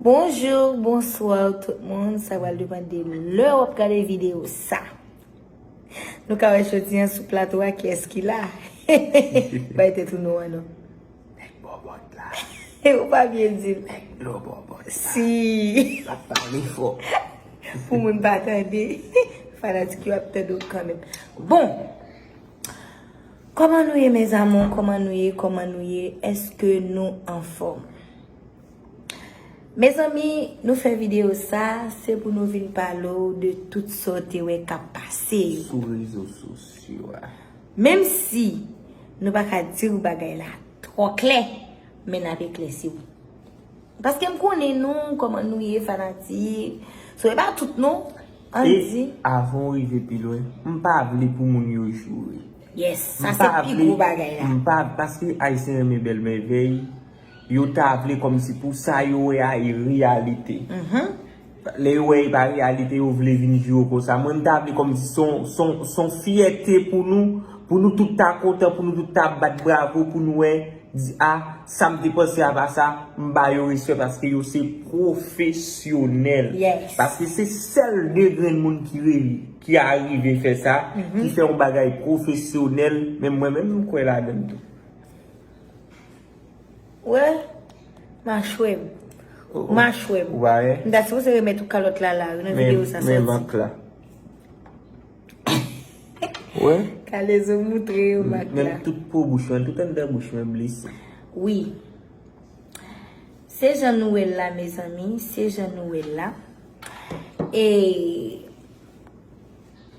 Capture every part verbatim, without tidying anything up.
Bonjou, bonswa tout moun. Sa pral depann de lè w ap gade videyo sa. Nou ka wè jodi an sou plato a kiyès ki la. Bay tèt ou non an non. Nèg bòbòt la. Ou pa byen di l. Nèg bòbòt la. Si. L ap pale fò. Pou moun pa tande. Fanatik yo ap tande w kanmenm. Bon. Kòman nou ye, mes amours? Kòman nou ye? Kòman nou ye? Èske nou anfòm? Mezanmi, nou fè videyo sa, se pou nou vin pale w de tout sa w te wè k ap pase yo. Sou rezo sosyo a. Menm si nou pa ka di w bagay la twò klè, men n ap eklèsi w. Paske m konnen nou, kòman nou ye, fanatik. So, e pa tout non, ann di. E avan w rive pi lwen, m pa vle pou moun yo joure. Yes, sa se pi gwo bagay la. M pa, paske Ayisyen renmen bèl mèvèy, yo ta vle kòmsi pou sa yo wè a e reyalite. Lè yo wè e pa reyalite, yo vle vin joure w konsa. Mwen, m ta vle kòmsi se yon, se yon, se yon fyète pou nou, pou nou tout ta kontan, pou nou tout ta bat bravo, pou nou wè, di, a, sa m te panse a pa sa, m ba yo respè paske yo se pwofesyonèl. Yes. Paske se sèl de grenn moun ki rele, ki arive fè sa, ki fè yon bagay pwofesyonèl, men mwen menm, m kwè ladan l tou. Wè, machwè m. Oh, oh. Machwè m. Ou pa wè? M ta sipoze remèt ou kalòt la la, nan videyo sa sòti. Men, men mak la. Wè? Kalezo moutre yo mak la. Menm tout po bouch mwen, tout anndan bouch mwen blese. Wi. Se jan nou wè l la, mezanmi, se jan nou wè l la. E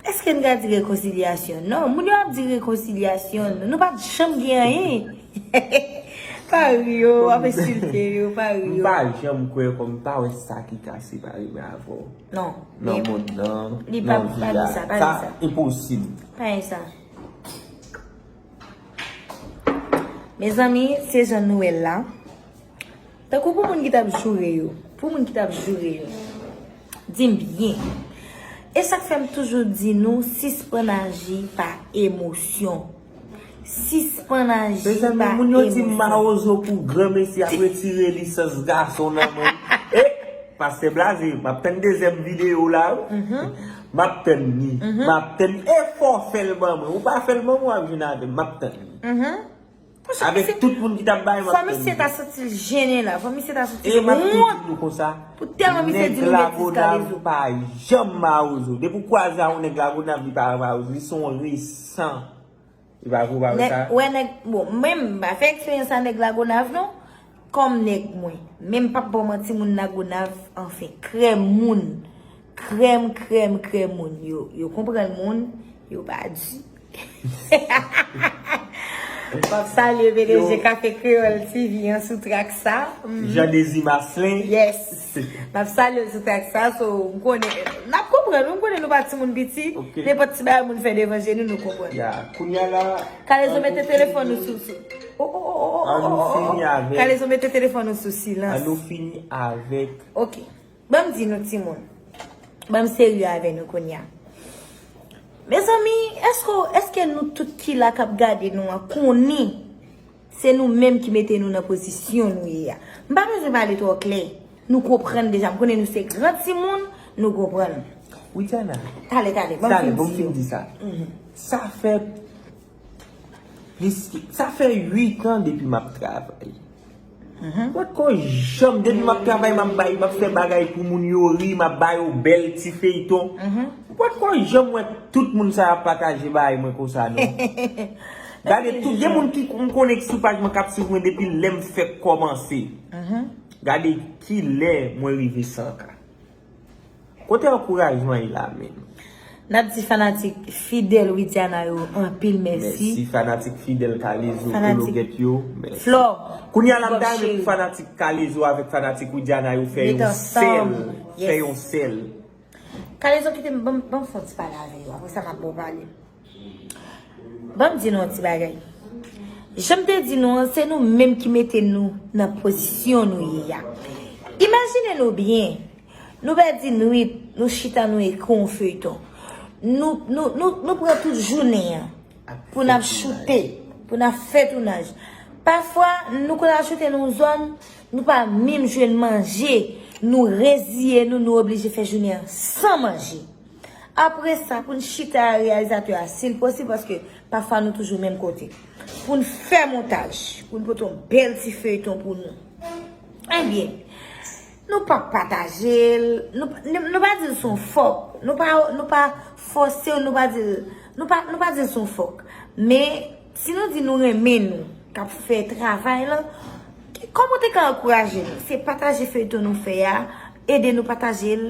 Èske n ka di rekonsilyasyon? Non, moun yo ap di rekonsilyasyon. Nou pa t janm gen anyen. Pa ri yo, w ap ensilte yo, pa ri yo. M pa janm kwè kòm m pa wè sa ki ka separe mwen avè w. Non, nan mond lan, nan vi a. Sa enposib. Pa gen sa. Mezanmi, se jan nou wè l la. Tankou pou moun ki t ap joure yo, pou moun ki t ap joure yo, di m byen. E sa k fè m toujou di nou, sispann aji pa emosyon. Sispann aji pa emosyon. Mezanmi, moun yo di m mawozo pou granmesi ap retire lisans gason nan men. E, pastè Blaze, m ap tann dezyèm videyo w la, wi. M ap tann li. M ap tann li. E fò w fè l ban mwen. Ou pa fè l ban mwen, w ap jwenn avè m. M ap tann li. Avèk tout moun ki t ap bay m ap tann li. Fò misye ta santi l jennen la. Fò misye ta santi l wont. E m ap tou di nou konsa, pou tèlman misye di nou betiz Kalezo. Nèg Lagonav pa janm mawozo. Depi w kwaze a yon nèg Lagonav, li pa mawozo. Li se yon resan. Li pa vre, ou pa wè sa? Wè nèg, bon, mwen m pa fè eksperyans a nèg Lagonav non. Kòm nèg mwen. Men m p ap ba w manti, moun Lagonav, anfen, krèm moun. Krèm, krèm, krèm moun. Yo, yo konprann moun, yo pa di. M ap salye P D G Café Créole T V an sou trak sa. Jean Désir Marcelin. Yes. M ap salye l sou trak sa, so, m konnen, n ap konprann, m konnen nou pa timoun piti. Ok. Nenpòt ti bagay moun fè devan je nou, nou konprann. Ya, kounye a la, Kalezo mete telefòn ou sou, sou. Oh, oh, oh, oh, oh, oh, oh. An nou fini avèk. Kalezo mete telefòn ou sou silans. An nou fini avèk. Ok. Ban m di nou timoun. Ban m serye avè nou kounye a. Mezanmi, èske, èske nou tout ki la k ap gade nou an konnen se nou menm ki mete nou nan pozisyon nou ye a? M pa bezwen pale twò klè. Nou konprann deja. M konnen nou se gran timoun, nou konprann. Widiana. Tale, tale, ban m fin di yo. Tale, ban m fin di sa. Sa fè plis ke, sa fè uit an depi m ap travay. Mwen potko janm, depi m ap travay, m ap bay, m ap fè bagay pou moun yo ri, m ap ba yo bèl ti feyton. Mwen potko janm wè tout moun sa yo ap pataje bagay mwen konsa, non. Gade, tout, gen moun ki m konnen ki sou paj mwen k ap swiv mwen depi lè m fèk kòmanse. Gade kilè mwen rive san K. Kote ankourajman ye la menm? N ap di fanatik fidèl Widiana yo anpil mèsi. Mèsi fanatik fidèl Kalezo, Kologèt yo. Mèsi. Flò, kounye a la, m ta renmen pou fanatik Kalezo avèk fanatik Widiana yo fè yon sèl. Fè yon sèl. Kalezo, kite m, ban m, ban m fè yon ti pale avè yo. Apre sa, m ap ba w pale. Ban m di nou yon ti bagay. Jan m te di nou an, se nou menm ki mete nou nan pozisyon nou ye a. Imajine nou byen, nou pèdi nwit, nou chita, nou ekri yon feyton. Nou, nou, nou, nou pran tout jounen an pou n ap choute, pou n ap fè tounaj. Pafwa, nou konn al choute nan yon zòn, nou pa menm jwenn manje. Nou reziye nou, nou oblije fè jounen an san manje. Apre sa, pou n chita a reyalizatè a, si l posib, paske pafwa nou toujou menm kote. Pou n fè montaj, pou n pote yon bèl ti feyton pou nou. Ebyen, nou pa pataje l, nou, nou, nou pa di l se yon fòk, nou pa, nou pa fòse l, nou pa di l, nou pa, nou pa di l se yon fòk. Men, si nou di nou renmen nou, k ap fè travay lan, kòman w te ka ankouraje nou? Se pataje feyton nou fè a, ede nou pataje l.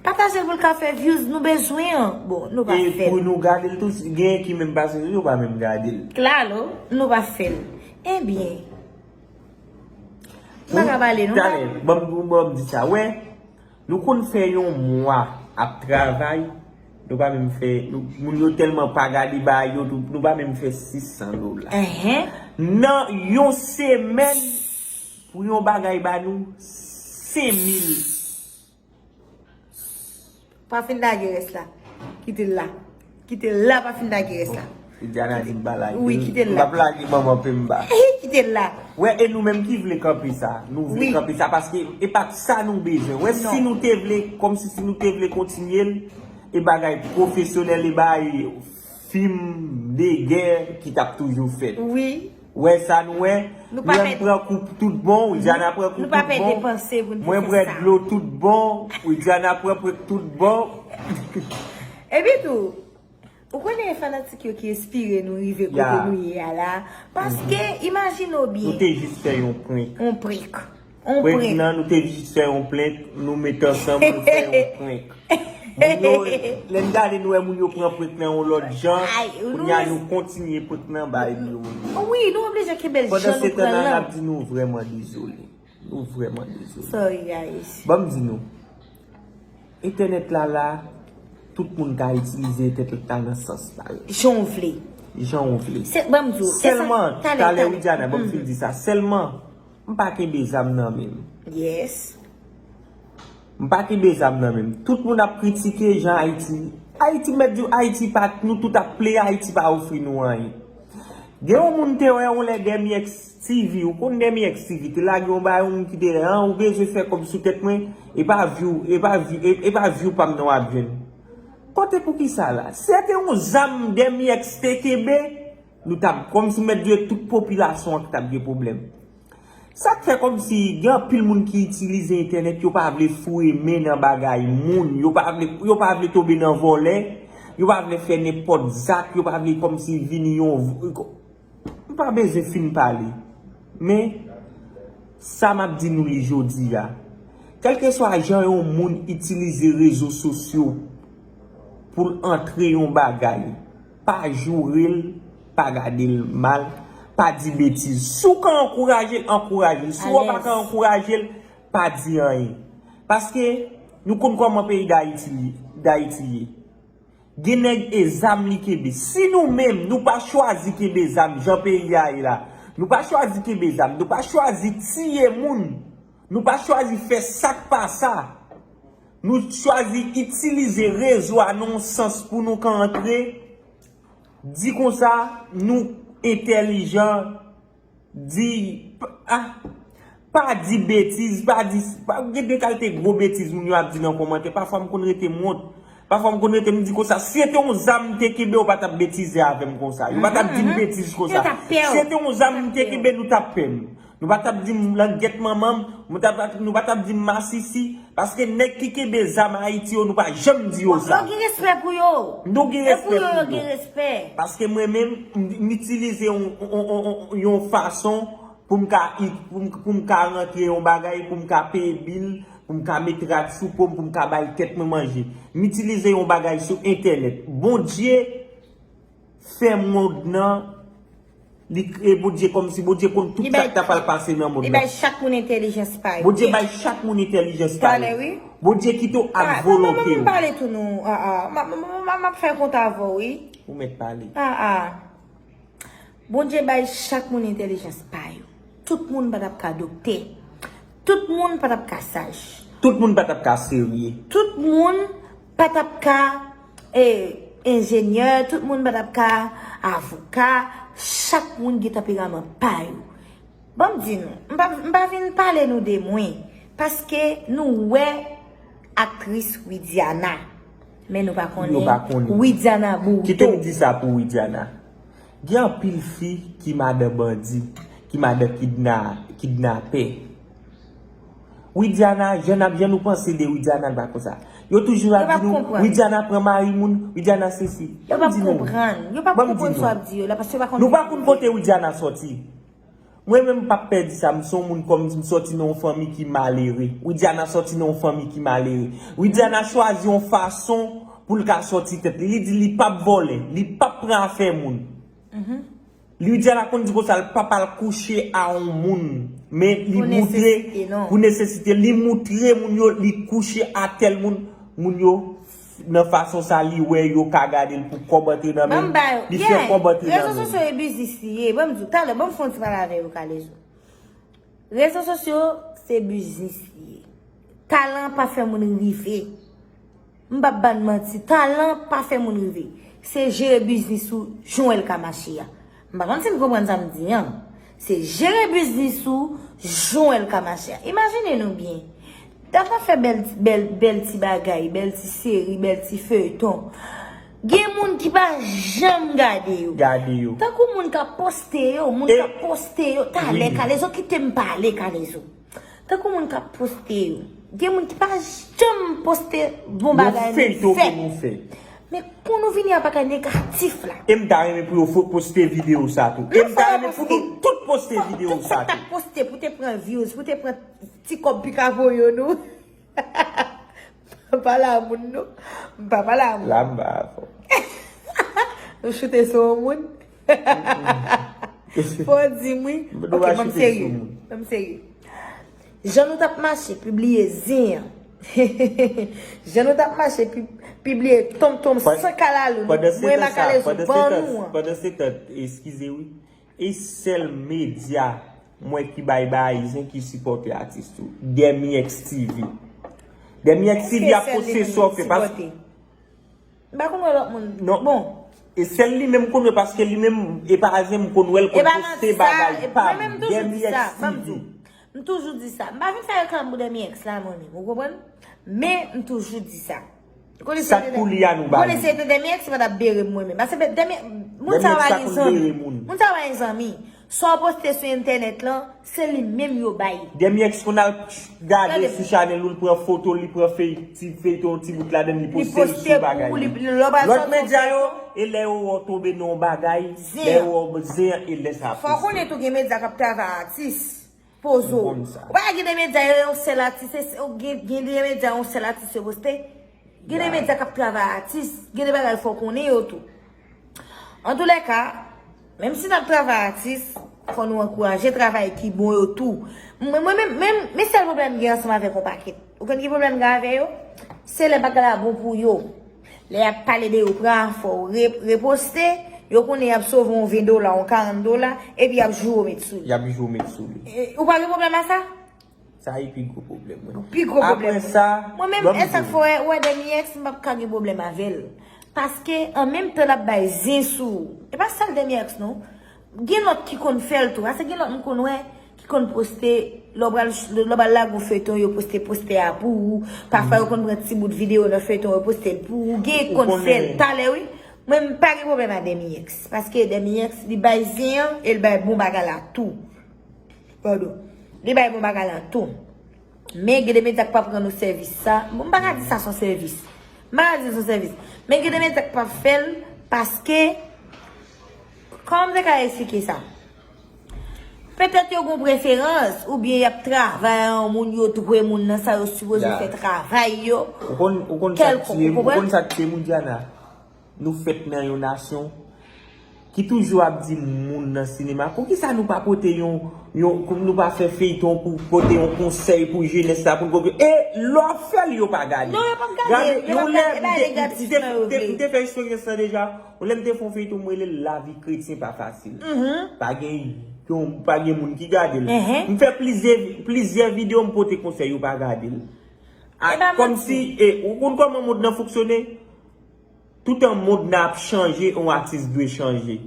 Pataje l pou l ka fè views nou bezwen an. Bon, nou pa fè l. E pou nou gade l tou, si gen ki menm pase sou yo, pa menm gade l. Klalo, nou pa fè l. Ebyen, m pa ka pale, nou pa. Talè, ban m, ban m di sa, wè, nou konn fè yon mwa ap travay, nou pa menm fè, nou, moun yo tèlman pa gade bagay yo, tou, nou pa menm fè sis san dola. Nan yon semèn, pou yon bagay ba nou, senk mil. Pa fin lage rès la. Kite l la. Kite l la, pa fin lage rès la. Widiana di m pa lage l. Wi, kite l la. M p ap lage manman Pemba. Kite l la. Wè, e nou menm ki vle kanpe sa. Nou vle kanpe sa paske e pa t sa nou bezwen. Wè, si nou te vle, kòmsi si nou te vle kontinye l, e bagay pwofesyonèl, e bagay fim de gè ki t ap toujou fèt. Wi. Wè sa nou wè? Nou pa pèdi. Mwen pran kou tout bon, Widiana pran kou tout bon. Nou pa pèdi panse pou n te fè sa. Mwen bwè dlo tout bon, Widiana pran pran tout bon. Epi tou, ou konnen e fanatik yo ki enspire nou rive kote nou ye a la. Paske, imajine w byen. Nou te jis fè yon prank. Yon prank. Yon prank. Prank nan, nou te jis fè yon prank, nou met ansanm, nou fè yon prank. Moun yo, lè n gade, nou wè moun yo pran prank nan yon lòt jan. Kounye a, nou kontinye prank nan bay moun yo. Wi, nou oblije kenbe l jan nou pran l lan. Pandan se tan nan, n ap di nou vrèman dezole. Nou vrèman dezole. Sorry, guys. Ban m di nou, entènèt la la, tout moun ka itilize entènèt la nan sans pa yo. Jan w vle. Jan w vle. Se, ban m di w, e sa, sèlman, talè, talè, Widiana, ban m fin di sa. Sèlman, m pa kenbe zam nan men m. Yes. M pa kenbe zam nan men m. Tout moun ap kritike jan Ayiti. Ayiti, m mèt di w, Ayiti pa, nou tout ap plede, Ayiti pa ofri nou anyen. Gen yon moun te wè yon lè Demi X T V, ou konn Demi X T V, te lage yon bagay, yon moun ki te, an, ou bezwen fè kòb sou tèt mwen, e pa view, e pa view, e, e pa view pa m nan w ap jwenn. Kote pou kisa la? Si se te yon zam Demi X te kenbe, nou t ap, kòmsi m mèt di w, tout popilasyon an ki t ap gen pwoblèm. Sa k fè kòmsi gen anpil moun ki itilize entènèt, yo pa vle foure men nan bagay moun, yo pa vle, yo pa vle tonbe nan vòlè, yo pa vle fè nenpòt zak, yo pa vle kòmsi vini yon, m pa bezwen fin pale. Men, sa m ap di nou li jodi a, kèlkeswa jan yon moun itilize rezo sosyo pou l antre yon bagay, pa joure l, pa gade l mal, pa di betiz. Si w ka ankouraje l, ankouraje l. Si w pa ka ankouraje l, pa di anyen. Paske nou konn kòman peyi Dayiti, Dayiti ye. Gen nèg e zam li kenbe. Si nou menm, nou pa chwazi kenbe zam jan peyi a ye la, nou pa chwazi kenbe zam, nou pa chwazi tiye moun, nou pa chwazi fè sa k pa sa, nou chwazi itilize rezo a nan yon sans pou nou ka antre, di konsa, nou entèlijan, di, p-, ah, pa di betiz, pa di, pa, gen de kalite gwo betiz moun yo ap di nan kòmantè. Pafwa m konn rete m wont. Pafwa m konn rete m di konsa, si se te yon zam m te kenbe, yo pa t ap betize avè m konsa. Yo pa t ap di m betiz konsa. Si se te yon zam m te kenbe, nou t ap pè m. Nou pa t ap di m langèt manman m, nou pa t ap, nou pa t ap di m masisi. Paske nèg ki kenbe zam Ayiti yo, nou pa janm di yo sa. Yo gen respè pou yo. Nou gen respè pou yo. Paske mwen menm, m, m itilize yon, yon, yon, yon, yon fason pou m ka, pou m, pou m ka rantre yon bagay, pou m ka peye bil, pou m ka met rad sou po m, pou m ka bay tèt mwen manje. M itilize yon bagay sou entènèt. Bondye fè mond nan, li kreye Bondye kòmsi Bondye konn tout sa k ta pral pase nan mond nan. Li bay chak moun entèlijans pa yo. Bondye bay chak moun entèlijans pa yo. Bondye kite w ak volonte w. Pale tou non, ah, ah. M ap fè kont avè w, wi. Ou mèt pale. Ah, ah. Bondye bay chak moun entèlijans pa yo. Tout moun pa t ap ka doktè. Tout moun pa t ap ka saj. Tout moun pa t ap ka serye. Tout moun pa t ap ka, eh, enjenyè. Tout moun pa t ap ka avoka. Chak moun gen tanperaman pa yo. Ban m di nou, m pa, m pa vin pale nou de mwen. Paske nou wè aktris Widiana, men nou pa konnen Widiana Bourdeau. Kite m di sa pou Widiana. Gen anpil fi ki madan bandi, ki madan kidna, kidnapè. Widiana, jan n ap jan nou panse de Widiana, n pa konsa. Yo toujou ap di nou, Widiana pran mari moun, Widiana sesi. Yo p ap konprann. Yo p ap konprann sa w ap di yo la, paske yo pa konn. Nou pa konn kote Widiana sòti. Mwen menm m p ap pè di sa, m se yon moun kòm m sòti nan yon fanmi ki malere. Widiana sòti nan yon fanmi ki malere. Widiana chwazi yon fason pou l ka sòti tèt li. Li di li p ap vòlè, li p ap pran afè moun. Widiana konn di konsa l p ap al kouche a yon moun. Men li moutre pou nesesite, li moutre moun yo li kouche a tèl moun. Moun yo nan fason sa li wè yo ka gade l pou kòb antre nan men l, li fè kòb antre nan men l. Rezo sosyo e biznis li ye. Ban m di w, talè, ban m fè yon ti pale avè yo, Kalezo. Rezo sosyo se biznis li ye. Talan pa fè moun rive. M p ap ba n manti, talan pa fè moun rive. Se jere biznis ou jan w wè l ka mache a. M pa konn si n konprann sa m di an. Se jere biznis ou jan w wè l ka mache a. Imajine nou byen. Dap ap fè bèl, bèl, bèl ti bagay, bèl ti seri, bèl ti feyton. Gen moun ki pa janm gade yo. Gade yo. Tankou moun k ap poste yo, moun k ap poste yo. Talè, Kalezo, kite m pale, Kalezo. Tankou moun k ap poste yo. Gen moun ki pa janm poste bon bagay nou fè. Men pou nou vini a bagay negatif la. E m ta renmen pou yo fo- poste videyo sa tou. E m ta renmen pou nou tout poste videyo sa tou. Fòk ta poste pou te pran views, pou te pran ti kòb pika voye nou. M pa pale a moun non. M pa pale a moun. La m pa avè w. Nou choute sou yon moun. Fò w di m wi. Ok, ban m serye. Ban m serye. Jan nou t ap mache pibliye zen an. Jan nou t ap mache pi- pibliye tonmtonm san kalalou. Mwen makalezo ban nou an. Pandan se tan, eskize wi. E sèl medya mwen ki bay bagay zen ki sipòte atis tou. Dèmyèks TV. Dèmyèks TV ap poste sa w fè paske M pa konn wè lòt moun. Non. Bon. E sèl li menm m konn wè paske li menm e pa zen m konn wè l konn poste bagay pa m. Dèmyèks TV. M toujou di sa. M pa vin fè reklam pou Dèmyèks la mwen menm. Ou konprann? Men m toujou di sa. Sa k pou li a nou ba li. Konnen se te Dèmyèks pa t ap bere m mwen menm. Paske Dèmyèks, moun sa yo pa gen zanmi. Moun sa yo pa gen zanmi. Sa w poste sou entènèt lan, se li menm yo bay. Dèmyèks konn al gade sou chanèl ou, li pran foto, li pran fey- ti feyton, ti bout ladan, li poste l sou bagay li. Lòt medya yo, e lè yo wè w tonbe nan yon bagay, lè yo wè w zen an, e lè sa ap poste. Fò w konnen tou gen medya k ap travay atis. Poze w. Ou pa gen de medya yo yon sèl atis, gen de medya yon sèl atis yo poste. Gen de medya k ap travay atis, gen de bagay fò w konnen yo tou. Antoulèka, menm si n ap travay atis, fò nou ankouraje travay ki bon yo tou. Mwen, mwen menm, menm, men sèl pwoblèm m gen ansanm avèk yon pakèt. Ou konn ki pwoblèm m gen avè yo? Se lè bagay la bon pou yo. Lè y ap pale de yo, pran afè w, re- reposte, yo konnen y ap sove yon ven dola, yon karant dola, epi y ap joure w met sou li. Y ap joure w met sou li. E, ou pa gen pwoblèm a sa? Sa e pi gwo pwoblèm mwen. Pi gwo pwoblèm mwen. Apre sa, mwen menm, e sa k fè w wè Dèmyèks, m p ap ka gen pwoblèm avè l. Paske, an menm tan l ap bay zen sou ou. E pa sèl Dèmyèks non. Gen lòt ki konn fè l tou. Paske gen lòt m konn wè ki konn poste, lè w pral, lè w pral lage yon feyton, yo poste postè a pou ou. Pafwa, yo konn pran ti bout videyo nan feyton, yo poste l pou ou. Gen k konn fè l talè, wi. Mwen, m pa gen pwoblèm ak Dèmyèks. Paske Dèmyèks, li bay zen an, e l bay bon bagay la tou. Padon. Li bay bon bagay la tou. Men gen de medya k p ap rann ou sèvis sa. Bon, m pa ka di sa se yon sèvis. M pa ka di se yon sèvis. Men gen de medya k p ap fè l paske, kòman m te ka eksplike sa? Petèt yo gen preferans, oubyen y ap travay a yon moun, yo dwe moun nan sa yo sipoze fè travay yo. Ou konn, ou konn sa k tiye m, ou konn sa k tiye m, Widiana? Nou fèt nan yon nasyon ki toujou ap di moun nan sinema, poukisa nou pa pote yon, yon, nou pa fè feyton pou pote yon konsèy pou jenès la, pou n konprann. E lè w ap fè l, yo pa gade. Non, yo p ap gade. Gade, yo p ap gade, e pa negatif nan yo vle. M te fè eksperyans lan deja. Yon lè m te fè yon feyton, m rele l Lavi kretyen pa fasil. Pa gen, pa gen moun ki gade l. M fè plizyè, plizyè videyo, m pote konsèy, yo pa gade l. Kòmsi, e, ou konn kòman mond lan fonksyone? Toutan mond nan ap chanje, yon atis dwe chanje.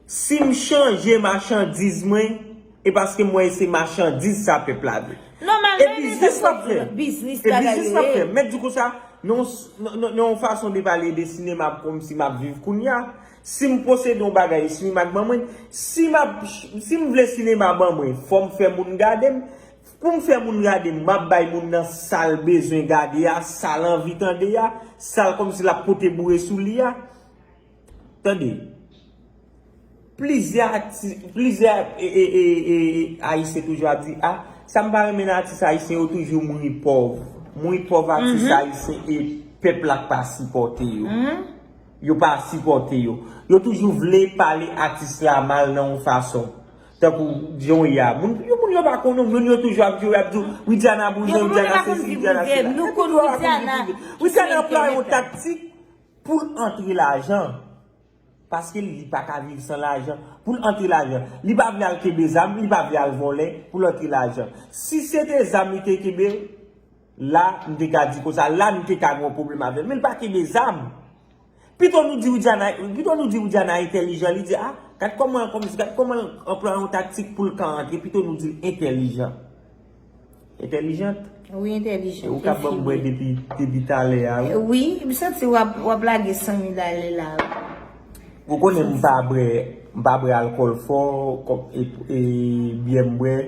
Si m chanje machandiz mwen, E paske m wè se machandiz sa pèp la vle. Nòmalman, e biznis w ap fè. Biznis e bagay biznis w ap fè. Mèt di konsa, nan yon fason de pale de sinema kòmsi m ap viv kounye a. Si m posede yon bagay, sinema k ban mwen, si m ap, si m vle sinema ban mwen, fò m fè moun gade m. Pou m fè moun gade m, m ap bay moun nan sa l bezwen gade a, sa l anvi tande a, sa l kòmsi l ap pote boure sou li a. Tande. Plizyè ati-, plizyè e, e, e, e, e, Ayisyen toujou ap di, a, sa m pa renmen nan atis ayisyen yo toujou mouri pòv. Mouri pòv atis ayisyen e pèp la k pa sipòte yo. Yo pa sipòte yo. Yo toujou vle pale atis la mal nan yon fason. Tankou John ya. Moun, yo, moun yo pa konnen, moun yo toujou ap di, ap di, Widiana bouzen, Widiana sesi, Widiana sela. Yo pa konn Widiana. Widiana anplwaye yon taktik pou l antre lajan. Paske li pa ka viv san lajan. Pou l antre lajan. Li pa vle al kenbe zam, li pa vle al vòlè pou l antre lajan. Si se te zam li te kenbe, la, m te ka di konsa, la, m te ka gen yon pwoblèm avè l. Men l pa kenbe zam. Pito nou di Widiana, pito nou di Widiana entèlijan, li di, a, gad kòman, kòman, gad kòman l anplwaye yon taktik pou l ka antre, pito nou di l entèlijan. Entèlijant. Wi, entèlijan. E ou ka ban m bwè depi, depi talè a, wi. Wi, m santi w ap, w ap lage san mil ale la, wi. Ou konnen m pa bwè, m pa bwè alkòl fò, kòm, e, e, byè m bwè.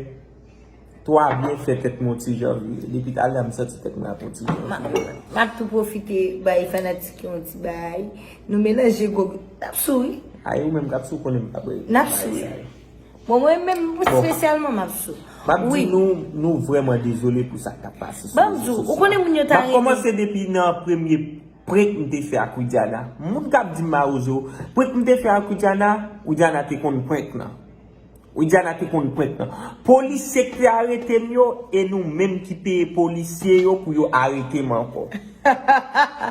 Twa byen fè tèt mwen yon ti jan vire. Depi talè a m santi tèt mwen ap yon ti jan vire. M ap tou pwofite bay fanatik yo yon ti bay. Nou melanje gwo, n ap sou wi. Ay, ou menm k ap sou konnen m pa bwè. N ap sou wi. Bon, mwen menm espesyalman m ap sou. M ap di nou, nou vrèman dezole pou sa k ap pase sou rezo sosyo. Ban m di w, ou konnen moun yo ta rete. M ap kòmanse depi nan premye prank m te fè ak Widiana. Moun k ap di m mawozo, prank m te fè ak Widiana, Widiana te konn prank lan. Widiana te konn prank lan. Polisye k te arete m yo, e nou menm ki peye polisye yo pou yo arete m ankò.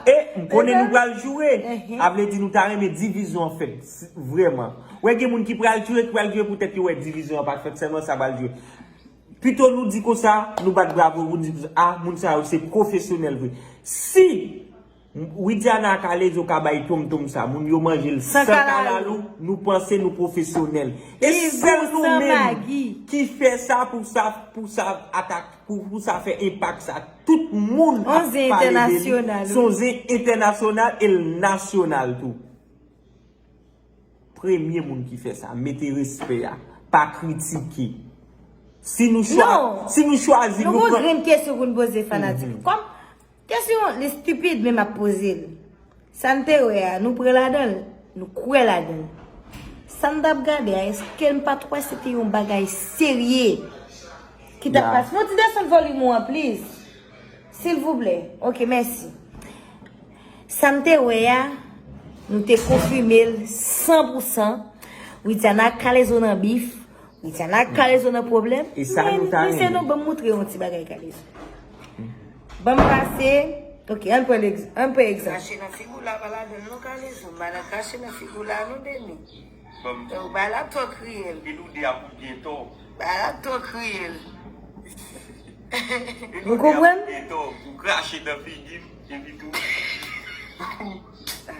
E m konnen nou pral joure. A vle di nou ta renmen divizyon an fèt. Vrèman. Wè gen moun ki pral joure, ki pral joure poutèt yo wè divizyon an pa t fèt, sèlman sa pral joure. Pito nou di konsa, nou bat bravo, nou di, a, moun sa yo se pwofesyonèl vre. Si Widiana ak Kalezo ka bay tonmtonm sa, moun yo manje l san kalalou, nou panse nou pwofesyonèl. E sèl nou menm ki fè sa pou sa, pou sa atak, pou, pou sa fè enpak sa. Tout moun ap pale de li. Se yon zen entènasyonal e l nasyonal tou. Premye moun ki fè sa, mete respè a, pa kritike. Si nou chwa-, si nou chwazi, nou pran. Non, nou gon grenn kesyon pou n poze fanatik. Kòm kesyon li stipid, men m ap poze l. Sa n te wè a, nou pran ladan l, nou kwè ladan l. Sa n t ap gade a, èske n pa t wè se te yon bagay serye ki t ap pase? Fon ti desann volim ou an, please. Silvouplè. Ok, mèsi. Sa m te wè a, nou te konfime l san pou san. Widiana ak Kalezo nan bif. Widiana ak Kalezo nan pwoblèm. E sa nou ta renmen. Men, mesye, non, ban m montre yon ti bagay Kalezo. Ban m pase. Ok, ann pran egz-, ann pran egzanp. Krache nan figi w la, pa ladan l non, Kalezo. M pa nan krache nan figi w la non, Deni. Ban m di w. Bagay la twò kriyèl. Epi nou de a pou gen tò. Bagay la twò kriyèl. Ou konprann? Eto, ou krache nan figi m, epi tou. Ou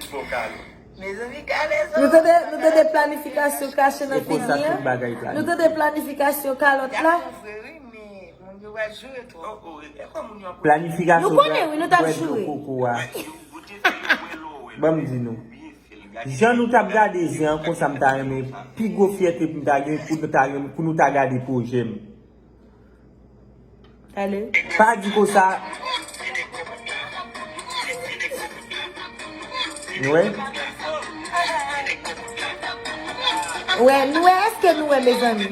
fè w kale. Mezanmi, kale zò. Nou tande, nou tande planifikasyon krache nan figi an? Nou tande planifikasyon kalòt la? Y ap soufri, wi, men moun yo pral joure twòp. Oh, oh, e kòman moun yo ap... Planifikasyon... Nou konnen, wi, nou t ap joure. Ban m di nou. Jan nou t ap gade zen an konsa, m ta renmen pi gwo fyète pou m ta gen, pou nou ta gen, pou nou ta gade pwojè m. Pa di konsa. Nou wè? Wè, nou wè, èske nou wè, mezanmi?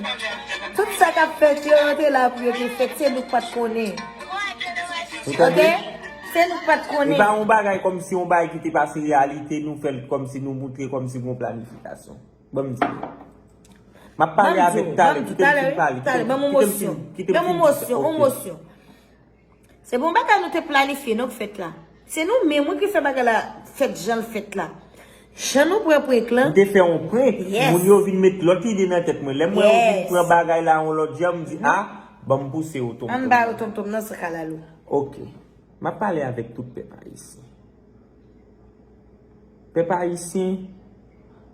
Tout sa k ap fèt yo, yo te la pou yo te fèt, se nou k pa t konnen. Ou tande? Ok? Se nou k pa t konnen. E pa yon bagay kòmsi yon bagay ki te pase reyalite, nou fè l kòmsi nou moutre kòmsi gon planifikasyon. Ban m di. M ap pale avèk talè, kite m fin pale, kite m fin, kite m fin di sa. Ok. Ban m yon mosyon, yon mosyon. Se pa yon bagay nou te planifye, non, k fèt la. Se nou menm, wi, ki fè bagay la fèt jan l fèt la. Jan nou pran prank lan. M te fè yon prank, yes, moun yo vin met lòt ide nan tèt mwen. Lè m wè yo vin pran bagay la yon lòt jan, m di, a, ban m pouse yo tonmtonm. Ann ba yo tonmtonm nan san kalalou. Ok. M ap pale avèk tout pèp ayisyen. Pèp ayisyen,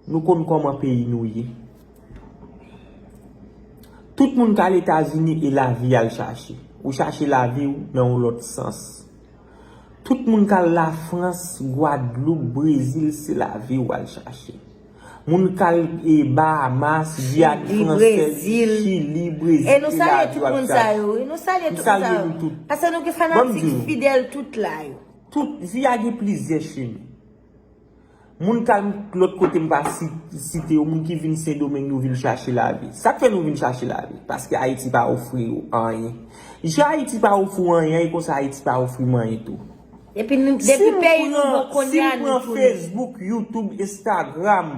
nou konn kòman peyi nou ye. Tout moun k al Etazini e lavi y al chache. Ou chache lavi w nan yon lòt sans. Tout moun k al Lafrans, Gwadloup, Brezil, se lavi w al chache. Moun k al e Bahamas, Giyàn Fransèz, Chili, Brezil, e lavi w ap chache. E nou salye tout moun sa yo, wi. Nou salye tout moun sa yo. Paske nou gen fanatik fidèl tout la yo. Tout vi a gen plizyè chemen. Moun k al lòt kote m pa si- site yo, moun ki vin Sendomeng, yo vin chache lavi. Sa k fè nou vin chache lavi? Paske Ayiti pa ofri yo anyen. Jan Ayiti pa ofri w anyen, e konsa Ayiti pa ofri m anyen tou. Epi nou, depi peyi nou bon kounye a, nou tounen. Si m pran Facebook, YouTube, Instagram,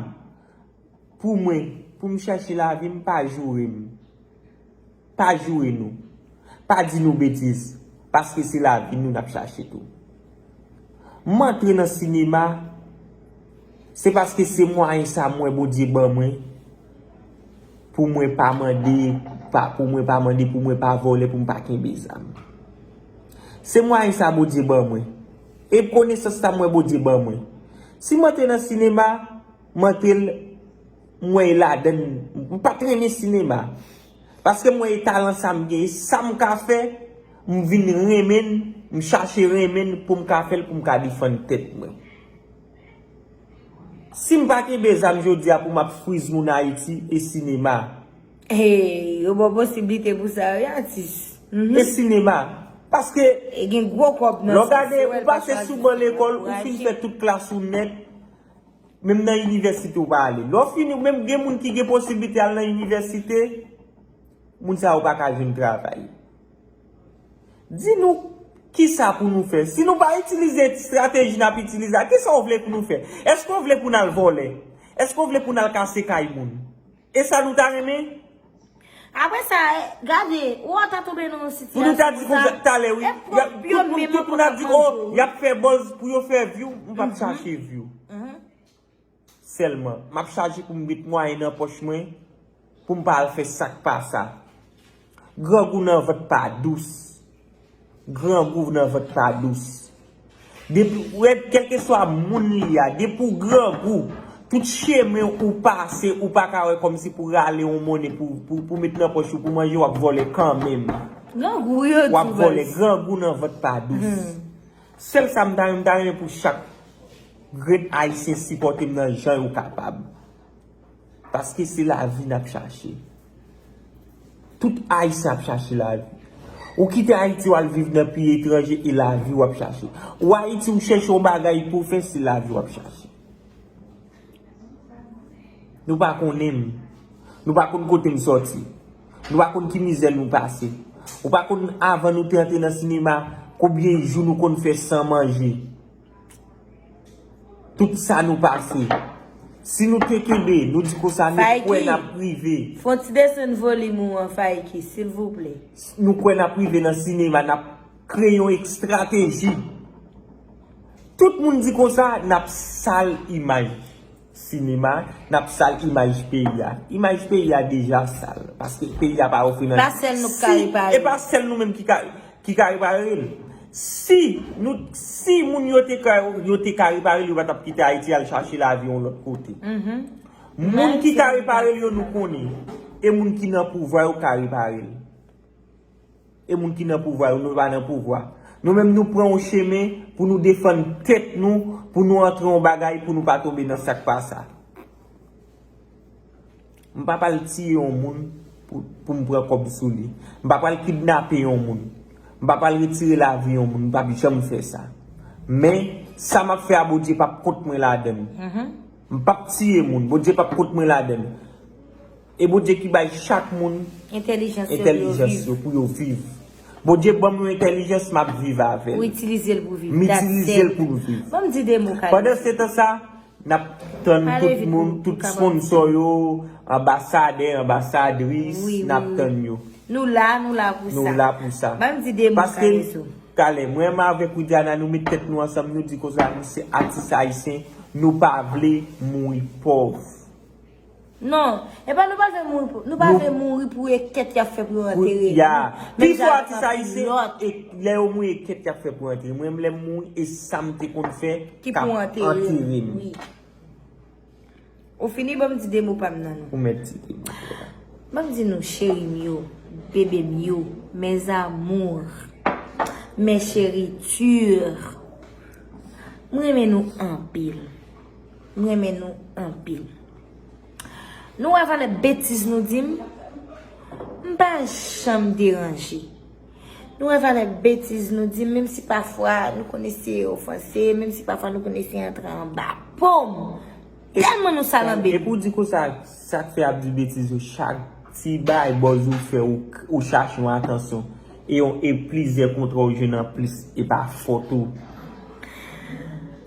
pou mwen, pou m chache lavi m, pa joure m. Pa joure nou. Pa di nou betiz. Paske se lavi nou n ap chache tou. M antre nan sinema, se paske se mwayen sa m wè Bondye ban mwen, pou mwen pa mande, pa, pou mwen pa mande, pou mwen pa vòlè, pou m pa kenbe zam. Se mwayen sa Bondye ban mwen. E konesans sa m wè Bondye ban mwen. Si m antre nan sinema, m antre l, m wè e ladann, m pa t renmen sinema. Paske m wè e talan sa m gen, e sa m ka fè, m vin renmen l, m chache renmen l pou m ka fè l, pou m ka defann tèt mwen. Si m pa kenbe zam jodi a pou m ap friz moun Ayiti, e sinema. Hey, yo ba w posiblite pou sa, wi, atis. Mhm. E sinema. Paske, e gen gwo kòb nan sa, lè w gade, ou pase sou ban lekòl, ou fin fè tout klas ou nèt, menm nan inivèsite ou pa ale. Lè w fini, menm gen moun ki gen posiblite al nan inivèsite, moun sa yo pa ka jwenn travay. Di nou, kisa pou nou fè? Si nou pa itilize estrateji n ap itilize a, kisa w vle pou nou fè? Èske w vle pou n al vòlè? Èske w vle pou n al kase kay moun? E sa nou ta renmen? Apre sa, eh, gade, ou ta tonbe nan yon sitiyasyon pou nou ta di konsa talè, wi. E pwòp yo menm ankò k ap manje w. Y ap fè buzz pou yo fè view, m p ap chache view. Sèlman, m ap chache pou m met mwayen nan pòch mwen, pou m pa al fè sa k pa sa. Grangou nan vant pa dous. Grangou nan vant pa dous. Depi, ou wè, kèlkeswa moun li a, depi w grangou, tout chemen ou pase, ou pa ka wè kòmsi pou rale yon monnen pou, pou, pou met nan pòch ou, pou manje, w ap vòlè kanmenm. Grangou yo tou baz. W ap vòlè, grangou nan vant pa dous. Sèl sa m ta renmen, m ta renmen pou chak grenn Ayisyen sipòte m nan jan yo kapab. Paske se lavi n ap chache. Tout Ayisyen ap chache lavi. Ou kite Ayiti, w al viv nan peyi etranje, e lavi w ap chache. Ou Ayiti, ou chèche yon bagay pou w fè, se lavi w ap chache. Nou pa konnen m. Nou pa konn kote m sòti. Nou pa konn ki mizè nou pase. Ou pa konn, avan nou te antre nan sinema, konbyen jou nou konn fè san manje. Tout sa nou pase. Si nou te kenbe, nou di konsa, nou kwè n ap rive. Fè yon ti desann volim ou an, Faiki, silvouplè. Nou kwè n ap rive nan sinema, n ap kreye yon estrateji. Tout moun di konsa, n ap sal imaj sinema, n ap sal imaj peyi a. Imaj peyi a deja sal, paske peyi a pa ofri nan. Pa sèl nou k ka repare. E pa sèl nou menm ki ka, ki ka repare l. Si nou, si moun yo te ka, yo te ka repare l, yo pa t ap kite Ayiti al chache lavi yon lòt kote. Moun ki ka repare l yo, nou konnen. E moun ki nan pouvwa yo ka repare l. E moun ki nan pouvwa yo, nou pa nan pouvwa. Nou menm nou pran yon chemen pou nou defann tèt nou, pou nou antre yon bagay, pou nou pa tonbe nan sa k pa sa. M pa pral tiye yon moun pou, pou m pran kòb sou li. M pa pral kidnape yon moun. M pa pral retire lavi yon moun. M p ap janm fè sa. Men, sa m ap fè a, Bondye p ap kont mwen ladan l. M p ap tiye moun. Bondye p ap kont mwen ladan l. E Bondye ki bay chak moun entèlijans yo pou yo viv. Bondye ban m yon entèlijans, m ap viv avè l. Ou itilize l pou viv. M itilize l pou m viv. Ban m di de mo, Kalezo. Pandan se tan sa, n ap tann tout moun, tout sponsò yo, anbasadè, anbasadris, n ap tann yo. Nou la, nou la pou sa. Nou la pou sa. Ban m di de mo, Kalezo. Paske, talè, mwen menm avèk Widiana, nou met tèt nou ansanm, nou di konsa, nou se atis ayisyen, nou pa vle mouri pòv. Non, e pa nou pa vle mouri pou, nou pa vle mouri pou e kèt y ap fè pou yo antere nou. Pifò atis ayisyen, e lè yo mouri, e kèt y ap fè pou yo antere. Mwen menm, lè m mouri, e sa m te konn fè k ap antere m. Ou fini, ban m di de mo pa m nan non. Ou mèt di de mo pa w. Ban m di nou, cheri m yo, bebe m yo, mes amours, mes chéritures, m renmen nou anpil. M renmen nou anpil. Nou wè valè betiz nou di m? M pa janm deranje. Nou wè valè betiz nou di m, menm si pafwa nou konn eseye ofanse, menm si pafwa nou konn eseye antre anba po m. Tèlman nou salanbe. Epi w di konsa, sa k fè y ap di betiz yo chak ti bagay bòz ou fè, ou, ou chache yon atansyon. E yon, e plizyè kontra w jwenn anplis, e pa fòt ou.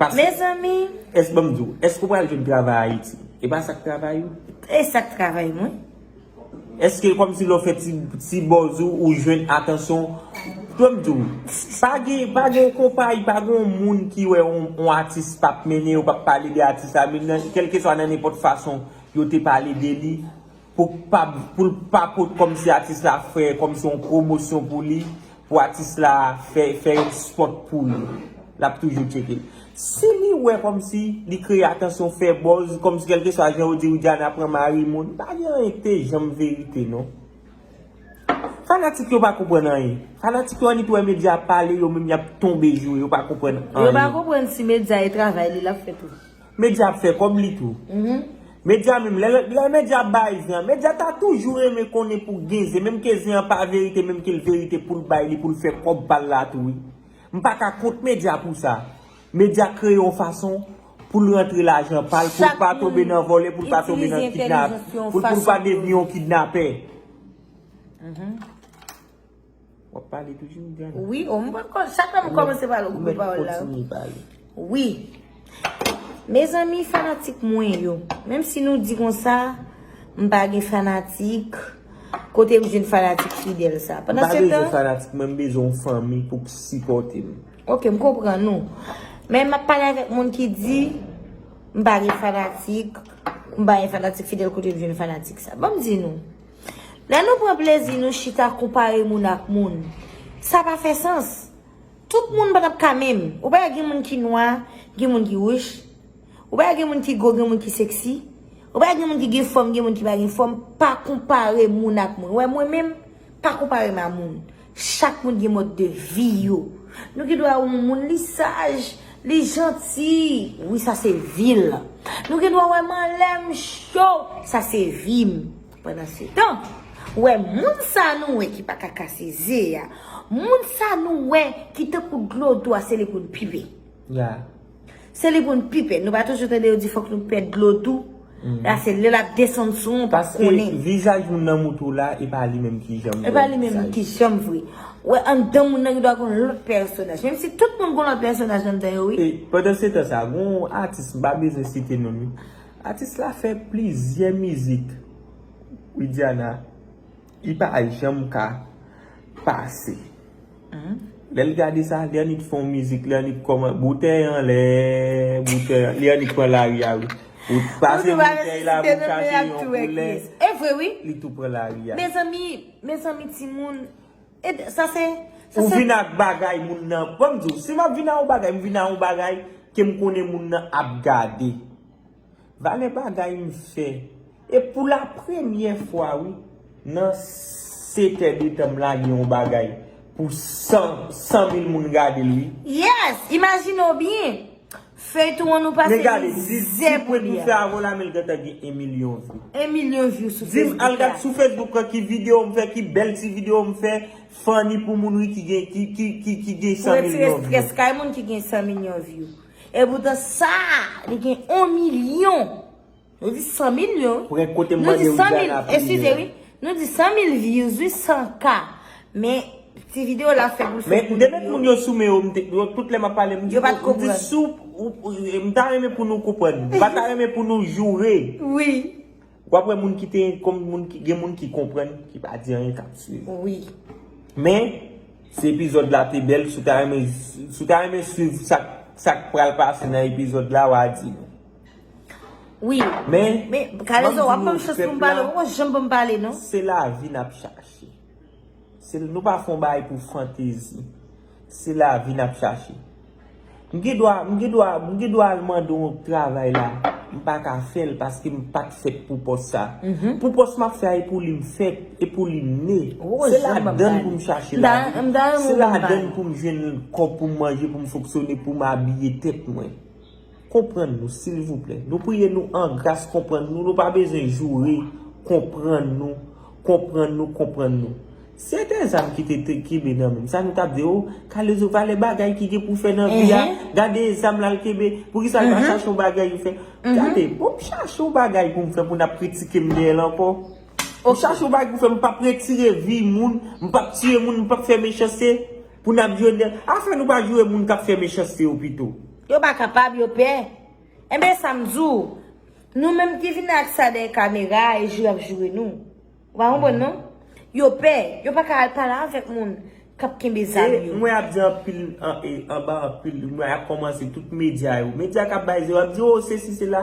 Paske, mezanmi, èske, ban m di w, èske w pral jwenn travay Ayiti? E pa sa k travay ou? E sa k travay mwen. Èske kòmsi lè w fè ti, ti bòz ou, ou jwenn atansyon? Tande m di w, pa gen, pa gen yon konpayi, pa gen yon moun ki wè yon, yon atis p ap mennen, yo p ap pale de atis la, menm nan, kèlkeswa nan nenpòt fason yo te pale de li, pou pa, pou l pa pot kòmsi atis la fè kòmsi yon pwomosyon pou li, pou atis la fè, fè yon spòt pou li. L ap toujou tcheke l. Si li wè kòmsi li kreye atansyon, fè bòz, kòmsi kèlkeswa jan yo di Widiana pran mari moun, pa gen anyen ki te janm verite, non. Fanatik yo pa konprann anyen. Fanatik yo annik wè medya pale, yo menm y ap tonbe joure, yo pa konprann anyen. Yo pa konprann si medya e travay li l ap fè tou. Medya ap fè kòb li tou. Medya menm, lè, lè medya ap bay zen an, medya ta toujou renmen konnen pou gen zen, menm ke zen an pa verite, menm ke l verite pou l bay li, pou l fè kòb pa l la tou, wi. M pa ka kont medya pou sa. Medya kreye yon fason pou l rantre lajan pa l, pou l pa tonbe nan vòlè, pou l pa tonbe nan kidnap, pou l, pou l pa devni yon kidnapè. W ap pale toujou, Widiana? Wi, o, m pa t konn, chak lè m kòmanse pale, ou koupe pawòl la. Kontinye pale. Wi. Mezanmi, fanatik mwen yo, menm si nou di konsa, m pa gen fanatik, kote m jwenn fanatik fidèl sa? M pa bezwen fanatik, mwen m bezwen yon fanmi pou k sipòte m. Ok, m konprann ou. Men m ap pale avèk moun ki di, m pa gen fanatik, m pa gen fanatik fidèl, kote m jwenn fanatik sa? Ban m di nou. Lè nou pran plezi nou chita konpare moun ak moun, sa pa fè sans. Tout moun pa t ap ka menm. Ou pa wè gen moun ki nwa, gen moun ki wouch. Ou pa wè gen moun ki gwo, gen moun ki seksi. Ou pa wè gen moun ki gen fòm, gen moun ki pa gen fòm. Pa konpare moun ak moun. Wè mwen menm, pa konpare m a moun. Chak moun gen mòd de vi yo. Nou gen dwa wè yon moun, li saj, li janti. Wi, sa se vi l. Nou gen dwa wè m anlè, m cho. Sa se vi m. Pandansetan, wè moun sa nou wè ki pa ka kase ze a, moun sa nou wè ki tankou dlo dou a, se li pou n pipe. Ya. Se li pou n pipe. Nou pa toujou tande yo di fòk nou pèd dlo dou? La se lè l ap desann sou w, ou pa konnen. Paske vizaj moun nan moutou la, e pa li menm ki janm vre. E pa li menm ki janm vre. Wè, anndan moun nan gen dwa gon lòt pèsonaj. Menm si tout moun gon lòt pèsonaj anndan yo, wi. E pandansetan sa, gon atis, m pa bezwen site non l, wi. Atis la fè plizyè mizik, Widiana, li pa janm ka pase. Lè l gade sa, li annik fè yon mizik, li annik kòman, boutèy anlè, boutèy an-, li annik pran lari a, wi. Ou pase boutèy la, pou chache yon koulè. E vre, wi. Li tou pran lari a. Mezanmi, mezanmi, timoun, e sa se, sa se. Ou vin ak bagay moun nan. Ban m di w, si m ap vin ak yon bagay, m vin ak yon bagay ke m konnen moun nan ap gade. Valè bagay m fè. E pou la premyè fwa, wi, nan sete de tan m lage yon bagay pou san, san mil moun gade l, wi. Yes! Imajine w byen. Feyton an nou pase mizè pou li a. Men gade, di, di pwen pou fè avè w la, men l gentan gen yon milyon view. Yon milyon view sou Facebook la. Di m, al gad sou Facebook lan ki videyo m fè, ki bèl ti videyo m fè, funny pou moun, wi, ki gen, ki, ki, ki, ki gen san milyon view. Pou retire strès kay moun ki gen san milyon view. Epoutan sa, li gen yon milyon. Nou di san milyon. Pran kote m mande Widiana priye. Eskize, wi. Nou di san mil views, wi, san K. Men, ti videyo la fè pou l fè pou li. Men, demen moun yo sou men yo, m te, yo, tout lè m ap pale, m di, m di sou, ou, ou, m ta renmen pou nou konprann. M pa ta renmen pou nou joure. Wi. W ap wè moun ki te, kòm moun ki, gen moun ki konprann, ki pa di anyen, k ap swiv. Wi. Men, si epizòd la te bèl, si w ta renmen, si w ta renmen swiv sa, sa k pral pase nan epizòd la, w a di nou. Wi. Men, men, Kalezo, w ap ban m chans pou m pale, ou pa janm ban m pale, non. Se lavi n ap chache. Se, nou pa fè yon bagay pou fantezi. Se lavi n ap chache. M gen dwa, m gen dwa, m gen dwa al mande yon travay la. M pa ka fè l paske m pa t fèt pou pòs sa. Pou pòs m ap fè a, e pou li m fèt, e pou li m ne. Se ladan l pou m chache lavi. Se ladan l pou m jwenn kòb pou m manje, pou m fonksyone, pou m abiye tèt mwen. Konprann nou, silvouplè. Nou priye nou an gras, konprann nou. Nou pa bezwen joure, konprann nou, konprann nou, konprann nou. Si se te zam ki te, te kenbe nan men m, sa nou t ap di, o, Kalezo, valè bagay ki gen pou fè nan vi a, gade zam l al kenbe, poukisa l pa chache yon bagay pou fè? Gade, bon, m chache yon bagay pou m fè, pou n ap kritike m dèyè l ankò. M chache yon bagay pou fè, m p ap retire vi moun, m p ap tiye moun, m p ap fè mechanste, pou n ap joure dèyè l. Afè nou pa joure moun k ap fè mechanste yo pito. Yo pa kapab, yo pè. Enben, sa m di w, nou menm ki vin ak sa dèyè kamera, e joure y ap joure nou. Ou pa konprann, non? Yo pè, yo pa ka al pale avèk moun k ap kenbe zam yo. E mwen ap di anpil, an, e, anba anpil, mwen ap kòmanse tout medya yo. Medya k ap bay zero, ap di, o, sesi, sela.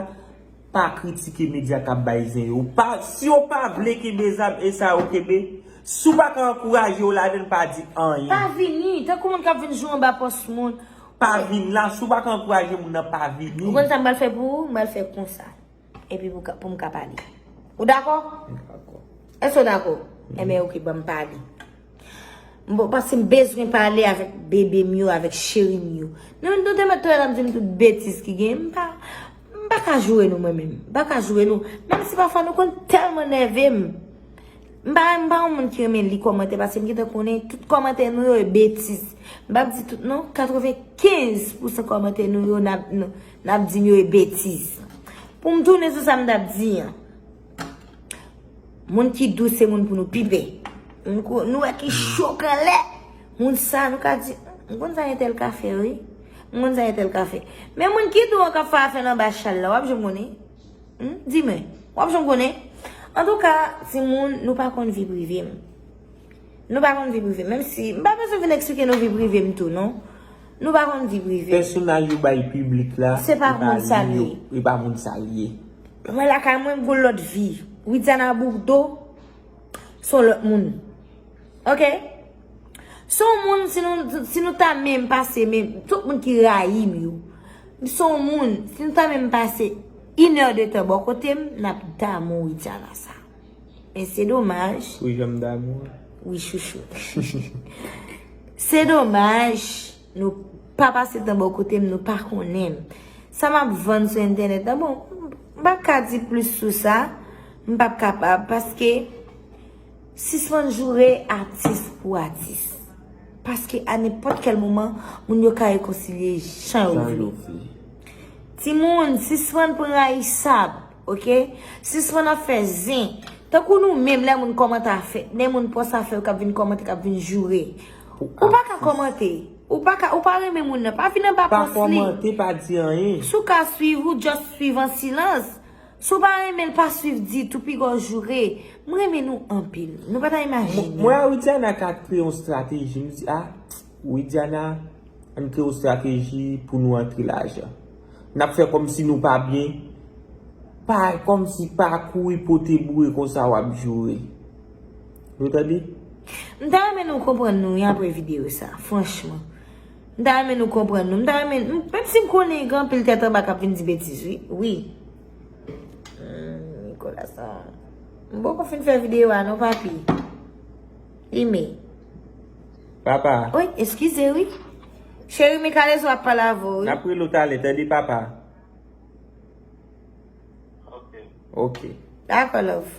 Pa kritike medya k ap bay zen yo. Pa, si yo pa vle kenbe zam, e sa yo kenbe. Si w pa ka ankouraje yo ladan l, pa di anyen. Pa vini, tankou moun k ap vin joure anba pòs moun. Pa vin la, si w pa ka ankouraje moun nan, pa vini. Ou konn sa m pral fè pou ou? M pral fè konsa. Epi pou ka, pou m ka pale. Ou dakò? M dakò. Èske w dakò? Enben, oke, ban m pale. M bon, paske m bezwen pale avèk bebe m yo, avèk cheri m yo. Nou, nou te mèt tou wè n ap di m tout betiz ki gen. M pa, m pa ka joure nou, mwen menm. M pa ka joure nou. Menm si pafwa nou konn tèlman nève m. M pa, m pa yon moun ki renmen li kòmantè, paske m gentan konnen tout kòmantè nou yo e betiz. M p ap di tout non, katrevenkenz pousan kòmantè nou yo n ap, n, n ap di m yo e betiz. Pou m tounen sou sa m t ap di an. Moun ki dous se moun pou nou pi pè. Moun ko-, nou wè ki cho k anlè. Moun sa nou ka di, m konn sa entèl ka fè, wi. M konn sa entèl ka fè. Men moun ki dou an k ap fè afè l anba chal la, w ap janm konnen. Hmm? Di mwen, w ap janm konnen. Antouka, timoun, nou pa konn vi prive m. Nou pa konn vi prive m. Menm si, m pa bezwen vin eksplike nou vi prive m tou, non. Nou pa konn vi prive m. Pèsonaj yo bay piblik la, se pa moun sa l ye. E pa moun sa l ye. Mwen lakay mwen, m gon lòt vi. Widiana Bourdeau, se yon lòt moun. Oke? Se yon moun, si nou, si nou ta menm pase, menm, tout moun ki rayi m yo, se yon moun, si nou ta menm pase inè de tan bò kote m, n ap damou Widiana sa. Men se domaj. Wi, jan m damou an. Wi, chouchou. Se domaj, nou pa pase tan bò kote m, nou pa konnen m. Sa m ap vann sou entènèt la, bon, m p ap ka di plis sou sa, m p ap kapab, paske sispann joure atis pou atis. Paske a nenpòt kèl moman, moun yo ka rekonsilye jan yo vle. Timoun, sispann pran rayisab, oke? Sispann ap fè zen. Tankou nou menm, lè moun kòmante afè, lè moun pòs afè yo k ap vin kòmante, k ap vin joure. Ou pa ka kòmante. Ou pa ka, ou pa renmen moun nan, pa vin anba pòs li. Pa kòmante, pa di anyen. Si w ka swiv, ou just swiv an silans. Si w pa renmen l, pa swiv ditou, piga w joure. M renmen nou anpil. Nou pa ta imajine. Mwen a Widiana ka kreye yon estrateji. M di, a, Widiana, ann kreye yon estrateji pou nou antre lajan. N ap fè kòmsi nou pa byen. Pa, kòmsi pa kouri pote boure konsa w ap joure. Nou tande? M ta renmen nou konprann nou wi apre videyo sa, franchman. M ta renmen nou konprann nou. M ta renmen, m, menm si m konnen gen anpil tèt anba k ap vin di betiz, wi. Wi. Hmm, Nicolas, ah. M poko fin fè videyo a non, papi. Ime. Papa. Wi, eskize, wi. Cheri, men Kalezo ap pale avè w, wi. N ap rele w talè, tande, papa. Ok. Dakò, love.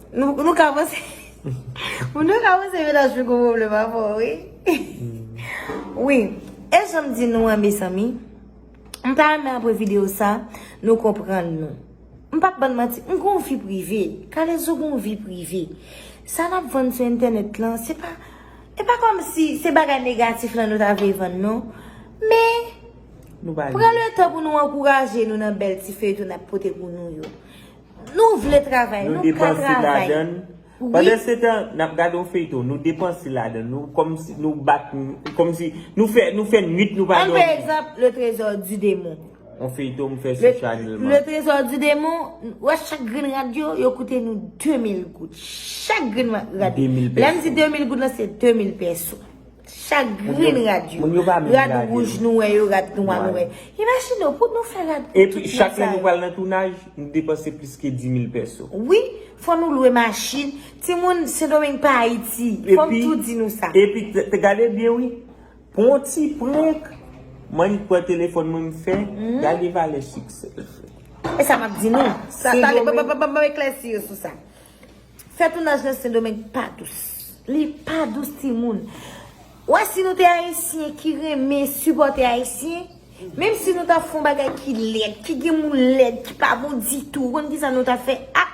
Nou, nou ka panse, nou ka panse mennaj mwen gon pwoblèm avè w, wi. Wi. E jan m di nou an, mezanmi, m ta renmen apre videyo sa, nou konprann nou. M p ap bann manti, m gon vi prive. Kalezo gon vi prive. Sa n ap vann sou entènèt lan, se pa, e pa kòmsi se bagay negatif lan nou ta vle vann, non. Men, pran letan pou nou ankouraje nou nan bèl ti feyton n ap pote pou nou yo. Nou vle travay, nou ka travay. Pandansetan, n ap gade yon feyton, nou depanse ladan l, nou kòmsi, nou bat, kòmsi, nou fè, nou fè nwit, nou pa dòmi. Ann pran egzanp, Le Trésor du Démon. Yon feyton m fè sou Chanèl mwen. Le Trésor du Démon, ou wè chak grenn rad yo, yo koute nou de mil goud. Chak grenn rad. De mil pèso. Lè m di de mil goud lan, se de mil pèso. Chak grenn rad yo. Moun yo pa menm gade. Rad wouj nou wè yo, rad nwa nou wè. Imajine w, pou nou fè rad pou tout moun sa yo. Epi chak lè nou pral nan tounaj, nou depanse plis ke dis mil pèso. Wi, fò nou lwe machin. Timoun, Sendomeng pa Ayiti. Fò m tou di nou sa. Epi, te, te gade byen, wi. Pou yon ti prank, m annik pran telefòn mwen, m fè, gade valè siksè l fè. E sa m ap di nou. Sa, talè, ban, ban, ban, ban m eklèsi yo sou sa. Fè tounaj nan Sendomeng pa dous. Li pa dous, timoun. Wè, si nou te Ayisyen ki renmen sipòte Ayisyen, menm si nou ta fè yon bagay ki lèd, ki gen moun lèd, ki pa bon ditou, ou konn kisa nou ta fè? Ah!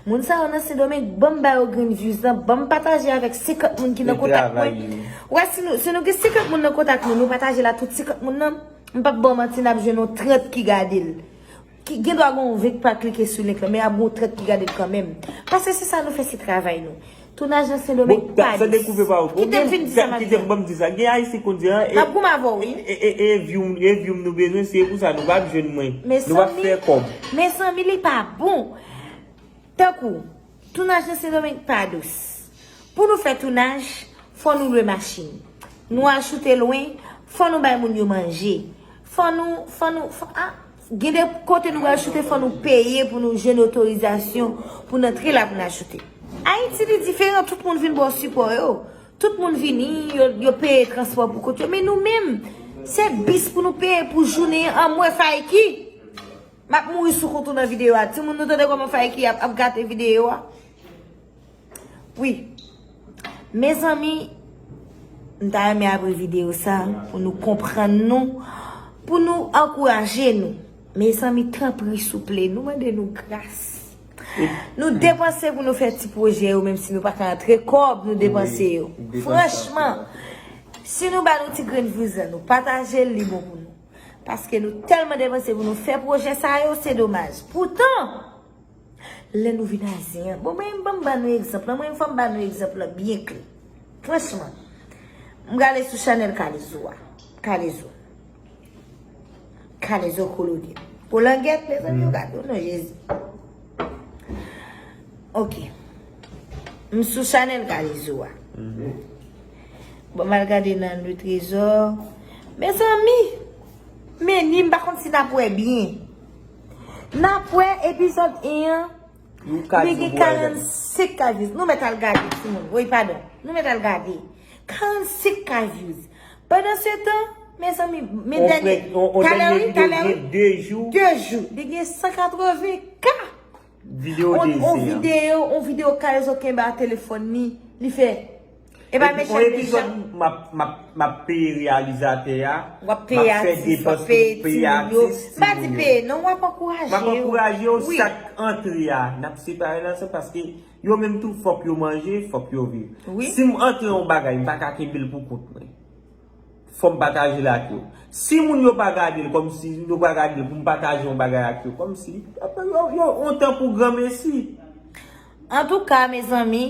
Moun sa yo nan Sendomeng, ban m ba yo grenn views lan, ban m pataje avèk senkant moun ki nan kontak mwen. Wè, si nou, si nou gen senkant moun nan kontak nou, nou pataje l a tout senkant moun nan, m p ap ba w manti, n ap jwenn yon trant ki gade l. Ki, gen dwa gen yon ven k pa klike sou link lan, men ap gen yon trant ki gade l kanmenm. Paske se sa nou fè, se travay nou. Tounaj nan Sendomeng pa dous. Kite m fin di sa m ap di a. Kite m ban m di sa. Gen Ayisyen konn di, ah, e, n ap goumen avè w, wi. E, e, e, e view m, e view m nou bezwen, se pou sa nou p ap jwenn mwen. Nou p ap fè kòb. Mezanmi, li pa bon. Tankou, tounaj nan Sendomeng pa dous. Pou nou fè tounaj, fò nou lwe machin. Nou ajoute lwen, fò nou bay moun yo manje. Fò nou, fò nou, fò, ah, gen de kote nou pral choute, fò nou peye pou nou jwenn otorizasyon pou n antre la pou n ajoute. Ayiti, li diferan, tout moun vin ba w sipò yo. Tout moun vini, yo, yo peye transpò pou kont yo. Men nou menm, se bis pou nou peye pou jounen an, m wè Fayki. M ap mouri sou kont ou nan videyo a. Timoun, nou tande kòman Fayki ap, ap gate videyo a? Wi. Mezanmi, m ta renmen apre videyo sa, pou nou konprann nou, pou nou ankouraje nou. Mezanmi, tanpri, souple, nou mande nou gras. Nou depanse pou nou fè ti pwojè yo, menm si nou pa ka antre kòb, nou depanse yo. Franchman, si nou ba nou ti grenn views lan, nou pataje l, li bon pou nou. Paske nou tèlman depanse pou nou fè pwojè sa yo, se domaj. Poutan, lè nou vin a zen an, bon, mwen, ban m ba nou egzanp lan, mwen, fò m ba nou egzanp lan byen klè. Franchman, m prale sou chanèl Kalezo a. Kalezo. Kalezo Kolonye. Kolangèt, mezanmi, yo gade w non, Jezi. Ok. M sou chanèl Kalezo a. Bon, m al gade nan Le Trésor. Mezanmi, men ni m pa konn si n ap wè byen. N ap wè epizòd en an. Li gen karannsenk K views. Nou mèt al gade, timoun. Woy, padon. Nou mèt al gade. Karannsenk K views. Pandan se tan, mezanmi, men dènye, talè wi, talè wi. De jou. De jou. Li gen san katreven K. Videyo de zen an. On videyo, on videyo Kalezo kenbe a telefòn li, li fè. E pa mechan deja. Epi on epizòd m ap, m ap, m ap peye reyalizatè a, m ap fè depans pou peye atis, timoun yo. M pa di peye non, w ap ankouraje yo. M ap ankouraje yo, sak antre a, n ap separe l ansanm paske yo menm tou fòk yo manje, fòk yo viv. Si m antre yon bagay, m pa ka kenbe l pou kont mwen. Fò m pataje l ak yo. Si moun yo pa gade l kòmsi, yo pa gade l pou m pataje yon bagay ak yo, kòmsi, yo, yo, on tan pou granmesi. Antouka, mezanmi,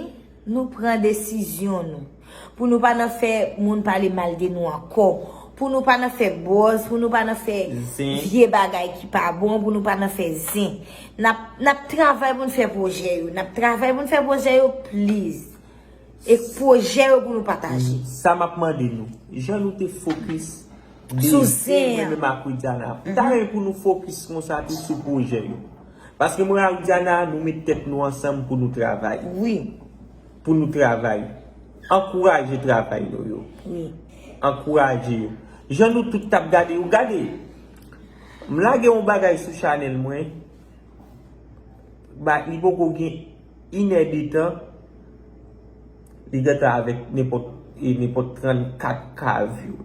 nou pran desizyon nou. Pou nou pa nan fè moun pale mal de nou ankò. Pou nou pa nan fè buzz, pou nou pa nan fè vye bagay ki pa bon, pou nou pa nan fè zen. N ap, n ap travay pou n fè pwojè yo. N ap travay pou n fè pwojè yo, please. E pwojè yo pou nou pataje. Sa m ap mande nou, jan nou te fokis de zen mwen menm ak Widiana, m ta renmen pou nou fokis konsa tou sou pwojè yo. Paske mwen ak Widiana, nou met tèt nou ansanm pou nou travay. Wi. Pou nou travay. Ankouraje travay nou yo. Wi. Ankouraje yo. Jan nou tout t ap gade yo, gade. M lage yon bagay sou chanèl mwen. Ba, li poko gen inè de tan, li gentan avèk nenpòt, e, nenpòt trannkat K view.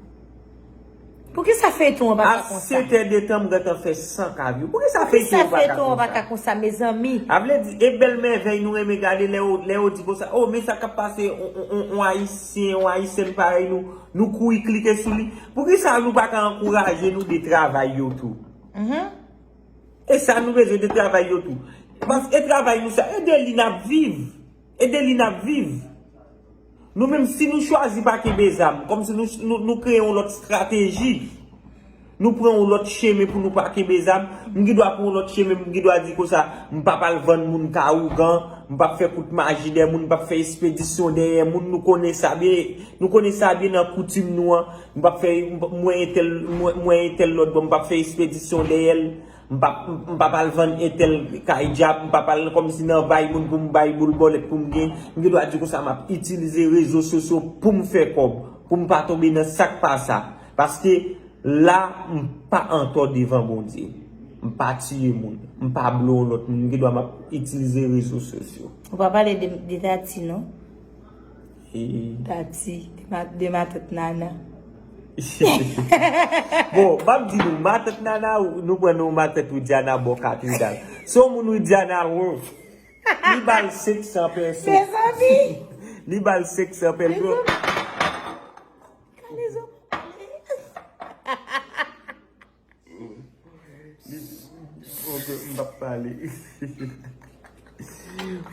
Poukisa feyton an pa ka konsa? A sèt è de tan, m gentan fè san K view. Poukisa feyton an pa ka konsa, mezanmi? A vle di, e bèl mèvèy nou renmen gade lè yo, lè yo di konsa, oh, men sa k ap pase, on, on, on, on Ayisyen, on Ayisyèn parèy nou, nou kouri klike sou li. Poukisa nou pa ka ankouraje nou de travay yo tou? E sa nou bezwen de travay yo tou. Paske e travay nou sa, e de li n ap viv. E de li n ap viv. Nou menm, si nou chwazi pa kenbe zam, kòmsi nou, nou, nou kreye yon lòt estrateji, Nou pran yon lòt chemen pou nou pa kenbe zam. M gen dwa pran yon lòt chemen, m gen dwa di konsa, m p ap al vann moun ka ougan, m p ap fè kout maji dèyè moun, m p ap fè espedisyon dèyè moun. Nou konnen sa byen, nou konnen sa byen nan koutim nou an. M p ap fè, m p- m wè entèl, m wè, m wè entèl lòt bò, m p ap fè espedisyon dèyè l. M p ap, m p ap al vann entèl kay djab, m p ap al kòmsi nan bay moun pou m bay boul bòlèt pou m gen. M gen dwa di konsa, m ap itilize rezo sosyo pou m fè kòb, pou m pa tonbe nan sa k pa sa. Paske la, m pa antò devan Bondye. M pa tiye moun. M pa blo yon lòt moun. M gen dwa m ap itilize rezo sosyo. Ou pa pale de, de Tati, non? E Tati, de ma, de matant Nana. Bon, m ap di nou, matant Nana, nou pran nou matant Widiana bò katedral. Se yon moun Widiana, wo. Li ba l senk san pèso. Mezanmi! Li ba l senk san pèso. Mezanmi! Kalezo. Ok, m p ap pale.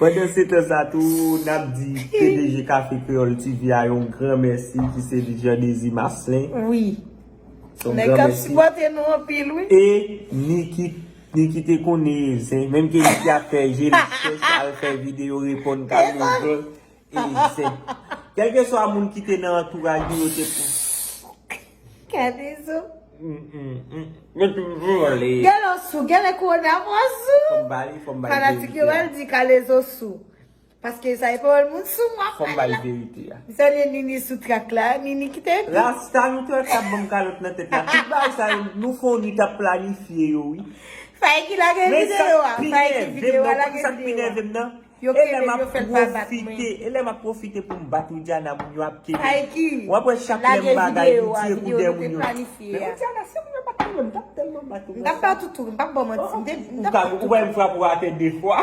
Pandan se tan sa tou, n ap di P D G Kafe Kreyòl T V a yon gran mèsi, ki se li Jean Désir Marcelin. Wi. Se yon gran mèsi. Nèg k ap sipòte nou anpil, wi. E Niki, Niki te konnen zen, menm ke Niki ap fè je li chèch, al fè videyo reponn Kalezo. E zen. Kèlkeswa moun ki te nan antouraj nou, yo te pou. Kalezo. Mm, mm, mm. Yo toujou ale. Gèlè sou, gèlè kowona mwen sou. Fò m ba li, fò m ba li verite a. Fanatik yo al di Kalezo sou. Paske sa e pawòl moun sou mwen. Fò m ba li verite a. M salye Nini sou trak la, Nini ki te epi. Rasta nou te wè k ap ban m kalòt nan tèt la. Tout bagay sa yo, nou fè yon nwit ap planifye yo, wi. Fay ki lage videyo a, fay ki videyo a, lage videyo a. Yo kenbe l, yo fè l pa bat mwen. E lè m ap pwofite pou m bat Widiana, moun yo ap kenbe. Fay ki lage videyo a, videyo nou te planifye a. Men Widiana, se moun yo bat mwen, m t ap tèlman bat ou. M t ap bat ou tou, m p ap ba w manti. M te, m t ap bat ou tou. Ou wè m frape w atè de fwa.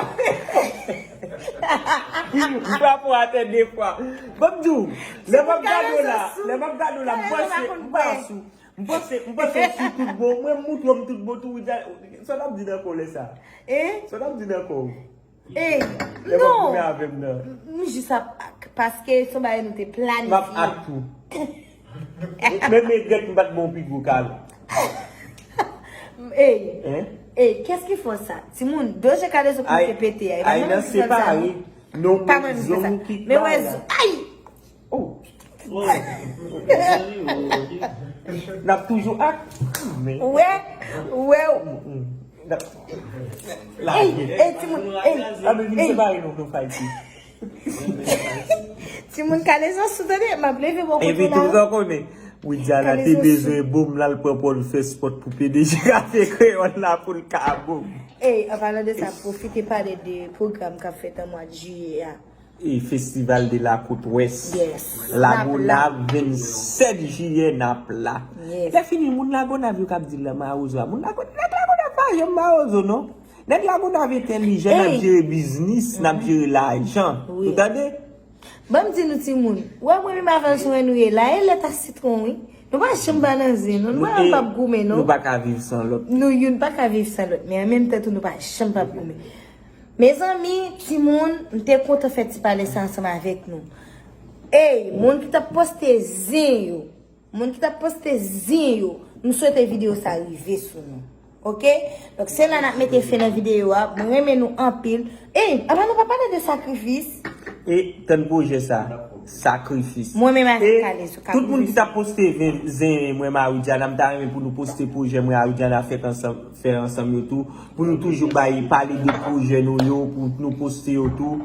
M frape w atè de fwa. Ban m di w, lè m ap gade w la, lè m ap gade w la, m panse, m panse, m panse, m panse w sou tout bon. Mwen, m montre w m tout bon tou, Widiana. Sa w t ap di nan kò w lè sa? Sa w t ap di nan kò w? Ey, non. Lè w ap goumen avè m nan. M jis ap ak, paske se yon bagay nou te planifye. M ap ak tou. Men, men, gèt m pa t bon pi gwo kalòt. Ey, ey, kiyès ki fè sa? Timoun, do je Kalezo ki te pete a. E pa mwen ki fè sa, non. Non, pa mwen ki fè sa. Men wè, ay! Oh. N ap toujou ak. Ou wè, ou wè. N ap lage. Ey, ey, timoun, ey, ey. Timoun, Kalezo sou, tande, m ap leve bò kote la. Epi tou, sa w konnen, Widiana te bezwen bon, l al pran pòl fè spòt pou P D G Kafe Kreyòl la pou l ka bon. Ey, an palan de sa, pwofite pale de pwogram k ap fèt an mwa jiyè a. E Festival de la Côte Ouest. Yes. Lagonav, vennsèt jiyè, n ap la. Yes. Lè fini, moun Lagonav yo k ap di l mawozo a. Moun Lago-, nèg Lagonav pa janm mawozo, non. Nèg Lagonav entèlijan, n ap jere biznis, n ap jere lajan. Ou tande? Ban m di nou timoun, ou wè mwen menm avè l sou en nou ye la, e lèt a sitwon, wi. Nou pa janm pa nan zen, non. Nou pa janm p ap goumen, non. Nou pa ka viv san lòt. Nou youn pa ka viv san lòt, men an menm tan tou, nou pa janm p ap goumen. Mezanmi, timoun, m te kontan fè ti pale sa ansanm avèk nou. Ey, moun ki t ap poste zen yo, moun ki t ap poste zen yo, m swete videyo sa rive sou nou. Oke? Donk, se la n ap mete fen nan videyo a. Mwen renmen nou anpil. Ey, apa nou pa pale de sakrifis? E tann pwojè sa, sakrifis. Mwen menm avèk Kalezo, tout moun ki t ap poste zen, zen mwen, Marie Diana, m ta renmen pou nou poste pwojè mwen, Marie Diana, fèt ansanm, fè ansanm yo tou. Pou nou toujou bay, pale de pwojè nou yo, pou nou poste yo tou.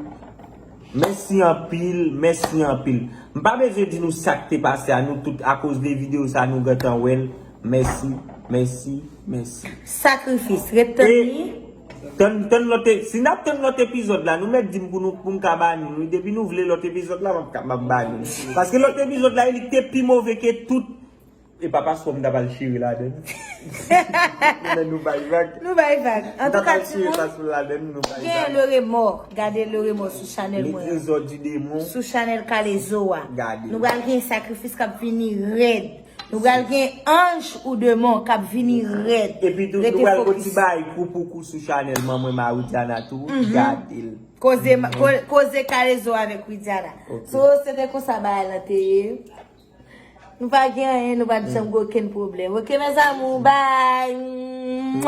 Mèsi anpil, mèsi anpil. M pa bezwen di nou sa k te pase a, nou tout, akoz de videyo sa, nou gentan wè l. Mèsi, mèsi, mèsi. Sakrifis, ret tann li. E tann, tann lòt e-, si n ap tann lòt epizòd la, nou mèt di m pou nou, pou m ka ba nou, wi. Depi nou vle lòt epizòd la, m ap ka, m ap ba nou. Paske lòt epizòd la, li te pi move ke tout. E pa paspò m ta pral chire ladann. Men nou bay vag. Nou bay vag. Antouka, timoun, gen le remò. Gade le remò sou chanèl mwen an. Sou chanèl Kalezo a. Nou pral gen sakrifis k ap vini rèd. Nou pral gen anj ou demon k ap vini rèd. Epi tou, nou pral gon ti bay kou pou kou sou chanèl manman Marie Diana tou. Gade l. Koze, ko-, koze Kalezo avèk Widiana. So, se te konsa bagay lan te ye. Nou pa gen anyen, nou pa t janm gen okenn pwoblèm. Ok, mes amours, bye.